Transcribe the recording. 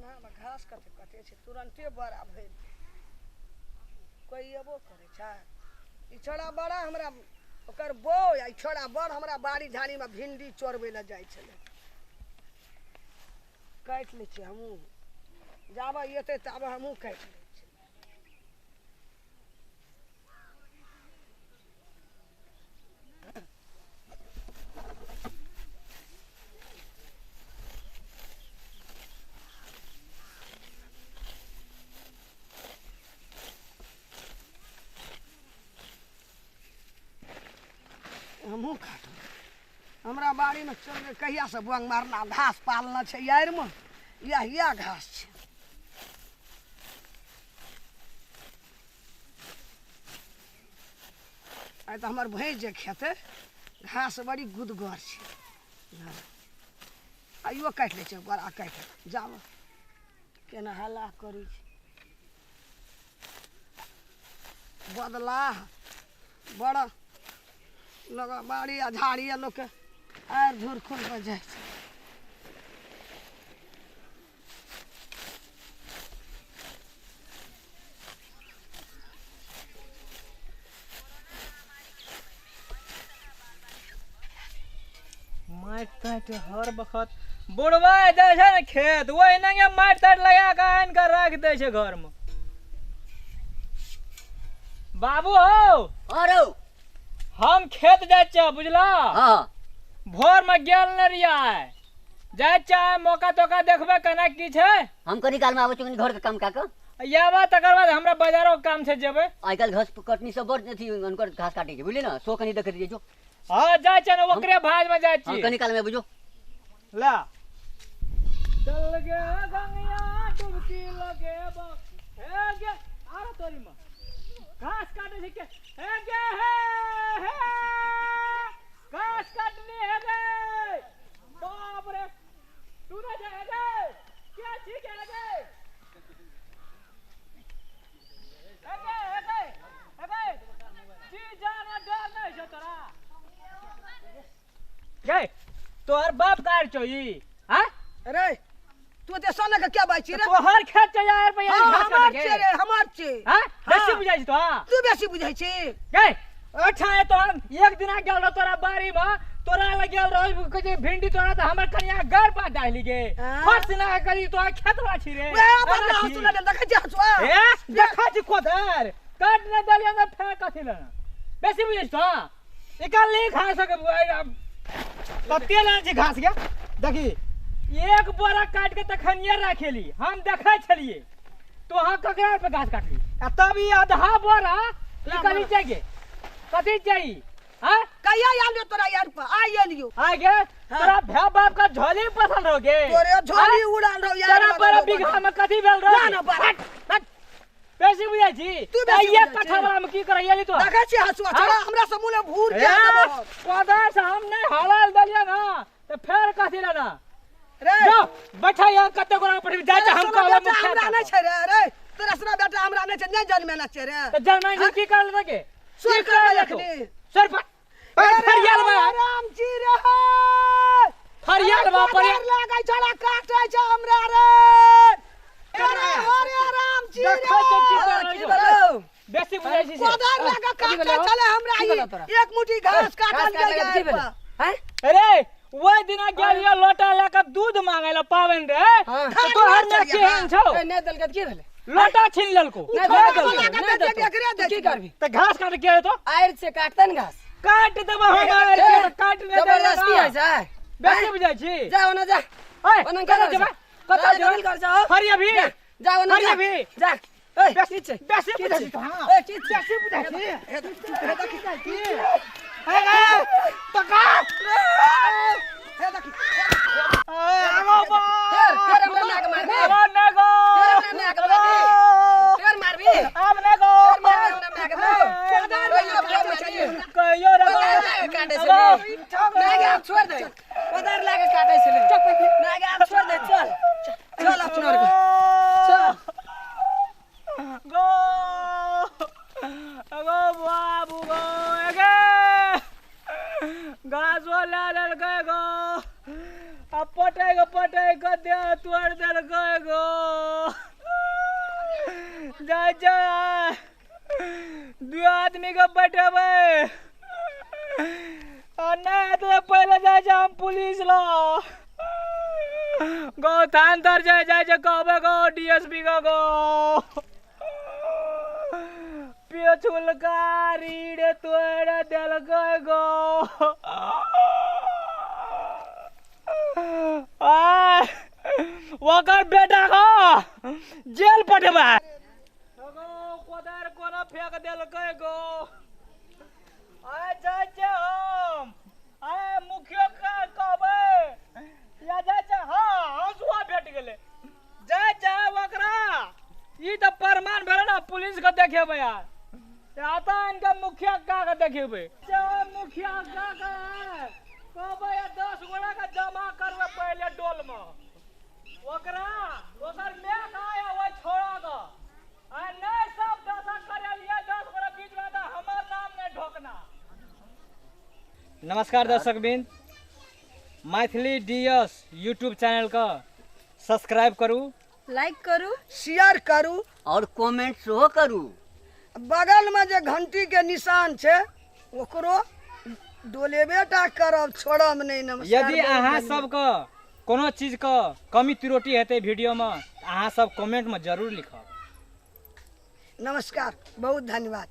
खनहामे घास कते कटे छै, तुरन्ते बड़ा भरि जाइ। कोइ अयबो करै छै? ई छोड़ा बड़ा हमरा ओकर बो आ ई छोड़ा बड़ हमरा बाड़ी झाड़ीमे भिंडी चोरबै लए जाइ छलै। काटि लै छियै हमहूँ, जाबे एतै ताबे हमहूँ काटि लै छियै। हमहूँ काटब। हमरा बाड़ीमे चल कहियासँ बोंग मारना घास पालना छै यारिमे, इएह इएह घास छै। आइ तऽ हमर भैंस जे खेतै घास बड़ी गुदगर छै। आइयो काटि लै छै, बड़ा काटि जाब केना हल्ला करै छै। बदला बड़ा लोक बाड़ी आ झाड़ी आ लोकके आरि धूर खून कऽ जाइ छै। माटि ताटि हर बखत बुढ़वा जाइ छै ने खेत, ओहि नंगे माटि ताटि लगा कऽ आनि कऽ राखि दै छै घरमे। बाबू हौ, अरे हम खेत जाइ छियै बुझला। हाँ भोर में गेल ने रहियै, जाइ छियै मौका तौका देखबै केना की छै। हम कनी काल में आबै छी, कनी घर के काम कए कऽ आबऽ, तकर बाद हमरा बाजारो के काम छै, जेबै। आइ काल्हि घास कटनी सब बड़ अथी हुनकर घास काटै छै बुझली ने, सो कनी देखैत रहियै जो। हाँ जाइ छियै ने, ओकरे भाज में जाइ हम छियै। कनी काल में आबै जो। ला चल गे गंगिया डुबकी लगेबो हे गे, आरो तोरी में घास काटे छै के हे गे हे हे घास काटनी हे गे। बाप रे तू ना जा हे गे, क्या छी के हे गे हे गे हे गे हे गे, जी जान डर नहीं छै तोरा गे। तोहर बाप कार छौ ई? हाँ अरे तू एते सोना के क्या बात छी रे? तोहर खेत छै यार पे हाँ, घास हमार काटे छै के। रे, हमार छै। हाँ बेसी हाँ। बुझाइ छी तो। हाँ तू बेसी बुझाइ छी। गे अच्छा है तो हम एक दिना गेल रहो तोरा बाड़ी में, तोरा लग गेल रहो कहै छै भिंडी तोरा, तऽ हमर कनिया घर पर डाली गे। हाँ। फट सिना करी तोरा खेत वाला छी रे। वएह एना बदला छी। हँसू ने देखै छी हँसुआ। ए देखै छी कोदर काट ने देलियै ने फेर कथी लेना बेसी बुझै छी तो। निकाल ले घास के कते लेने छी घास के। देखी एक बोरा काट के तखनिये राखेली, हम देखै छलियै तो अहाँ ककरा पे घास काटली आ तब ई आधा बोरा ई कथी चाहिए, कथी चाहिए? हाँ कहिया आयल यो तोरा यार पर? आइ एलियो। आ गे तोरा भाय बाप का झोली पसंद हो गे? तोरे झोली उड़ाल रहो यार। तोरा बड़ा बीघा में कथी भेल रहो? ना ना बड़ा हट। बेसी बुझाइ छी तू बेसी एक बुझाइ छी। कट्ठा वाला में की करैया तो? देखै छी हँसुआ हाँ? छोड़ा हमरा से मुँह भूर के देबो। कोदर से हम नहीं हलाल देलियै ना तऽ फेर कथी लेना? रे जाओ बैठा यहाँ कते गोरा पर जाइ छै हम तोरा कहबै बेटा मुखिया हमरा के। नहि छै रे। रे तोरा सना बेटा हमरा नहि छै, नहि जन्मेना छै रे। तऽ जन्माइ छै की करल के? सर की करबै करल तू? अखनी। सर पर फरियाल बा, राम जी रे, फरियाल बा, कोदार लागै छला काटै छै हमरा रे। अरे अरे राम जी रे, देखै छै की करल की छौ। भेलौ? बेसी बुझाइ छी से। कोदार लागा काटै छलै हमरा की ई भेलौ तोरा? एक मुट्ठी घास काटल घास काटै गेल की भेलौ? हैं? अरे ओहि दिना गेलियै लोटा लए कऽ दूध मांगे लए पाबनि रे, हाँ। तऽ तोहर ने केहन छौ? ए, नहि देलकै तऽ की भेलै? लोटा छीन लेलको। नहि नहि देलकै, देलको। नहि देतौ। एकरे दै तू की छै। करबी? तऽ घास काट के हेतौ? आड़ि से काटतै ने घास। काट देबो हम आड़ि के, तऽ काट नहि देबै जबरदस्ती ना। होइ छै। बेसी बुझाइ छी। जा ओना जा। ओए, ओना कतऽ कर जेबै? कतऽ जेबै? कर जाओ। फरिया भी? जा, जा ओना फरिया जा। भी? जा। ए, बेसी की छै? बेसी की बुझाइ छै? छी तो, हाँ। ए, की छै? बेसी बुझाइ छी। हे देखी, हे गे, पकड़। हे देखी। ए, आगो बा। फेर फेर हमरा माय के मारबी। आगो नहि गो। फेर हमरा माय के मारबी। फेर मारबी। आब नहि गो। फेर मारबी हमरा माय के। कोदार कहियो लगा फेर काटै छै। मारबी। कहियो रे गो। कोदार लगा काटै छलै। नहि गे, आब छोड़ दे। कोदार लगा काटै छलै। नहि गे, आब छोड़ दे, चल। चल अपना आर के। चल। गो। गो बाबू गो। गे। घासो लए लेलकै गो। आ पटैक पटैक कऽ देह तोड़ि देलकै गो। जाइ छै, दू आदमीके बैठेबै आ नहि हेतै तऽ पहिले जाइ छै हम पुलिस लग, गौ थान तर जाइ जाइ छै, कहबै गौ डीएसपी के गौ, पिछुलका रीढ़ तोड़ि देलकै गौ। आय, ओकर बेटा को जेल पठेबै गो। कोदारि कोना फेंक देलकै गो। आय जाइ छै हम, आय मुखियो के कहबै या जाइ छै। हँ, हँसुआ भेट गेलै। जाइ छै ओकरा, ई तऽ प्रमाण भेलै ने, पुलिस के देखेबै यार, आता इनका मुखिया का के देखेबै। मुखिया का के कहबै, 10 गोरा के जमा करबै पहिले डोल में, ओकरा ओकर my के आया ओहि छोड़ा के, आ नहि सब दशा करेलियै 10 गोरा बीच में तऽ हमर नाम नहि ढोकना। नमस्कार दर्शक बिंद, मैथिली डीएस यूट्यूब चैनल के सब्सक्राइब करू, लाइक करू, शेयर करू और कमेंट सेहो करू। बगल में जे घंटी के निशान छै ओकरो डोलेबे टा करब, छोड़ब नहि। नमस्कार। यदि अहाँ सबके कोनो चीज के कमी त्रुटि हेतै वीडियो में, अहाँ सब कमेंट में जरूर लिखब। नमस्कार, बहुत धन्यवाद।